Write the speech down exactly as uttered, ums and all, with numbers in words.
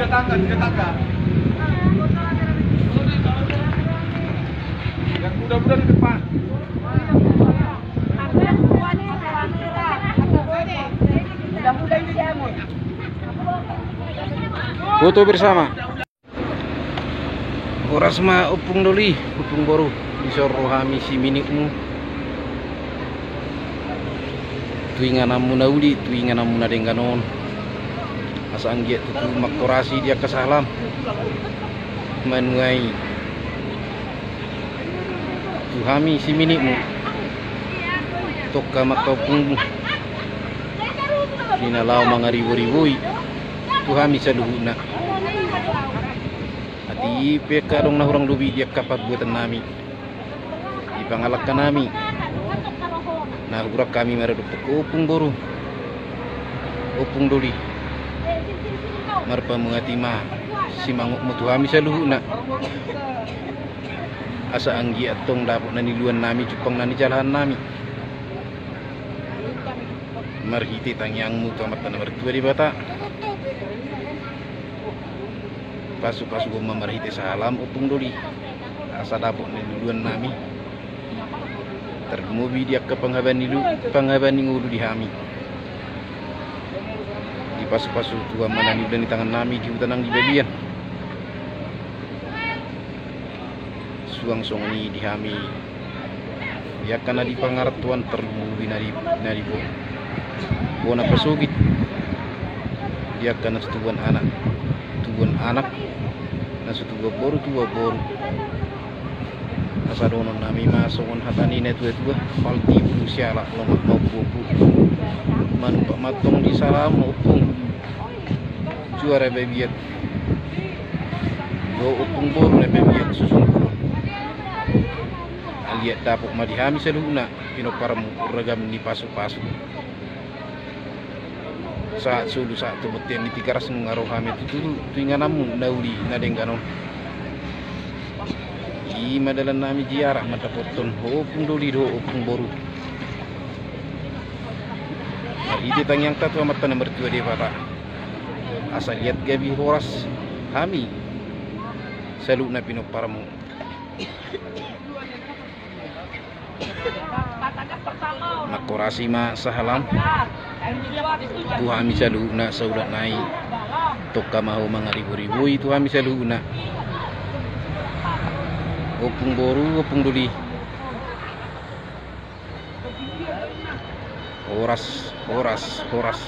Tetangga, tetangga. Yang muda-muda di depan. Foto bersama. Horas ma Ompung Doli, Ompung Boru, dison ro hami siminitmu tu ingananmu na uli, tu ingananmu na denggan on. Asa anggiat tutu manghorasi di angka sahalam, manuai tu hami siminitmu, tongka ma angka ompungmu, di na laho mangaribori-bori tu hami saluhutna. Atik pe angka adong na hurang lobi di angka parbuatannami, di pangalangkanami, na hurang hami maradophon ho Ompung Boru, Ompung Doli, marpamuati ma simangotmu tu hami saluhutna. Asa anggiat tong dapot na niluannami, jumpang na nijalahanmi. Marhite tangiangmu tu Amanta na martua Debata, pasu-pasu ma marhite sahalam Ompung Doli, asa dapot na niluannami. Tarlumobi di angka panghabaan ni lu-, panghabaan ni ngolu di hami. Dipasu-pasu Tuhan ma na niula ni tangannami di huta nang di balian. Suang songon i di hami, di angka na di pangarantoan, tarlumobi na di, na di bo-, bona pasogit, di angka na so tubuan anak, tubuan anak, na so tubuan boru, tubuan boru. Asa dohononnami ma songon hata ni na tua-tua: Pal tibu siala, lomak ma ompu-ompu. Manumpak ma antong di salam ompung, juara babiat dohot Ompung Boru na babiat susung pulon. Anggiat dapot ma di hami saluhutna pinomparmu ragam ni pasu-pasu. Sahat solu, sahat tu bontean ni Tigaras, nunga ro hami tutu tu ingananmu na uli na denggan on. I ma dalannami di arak mandapothon ho Ompung Doli dohot Ompung Boru. Marhite tangiangta tu Amanta na martua Debata, asa liat gabe horas hami saluhutna pinomparmu. Manghorasi ma sahalam tu hami saluhutna, saulak nai. Tongka ma ho mangaribori-bori tu hami saluhutna. Ompung Boru, Ompung Doli. Horas, horas, horas.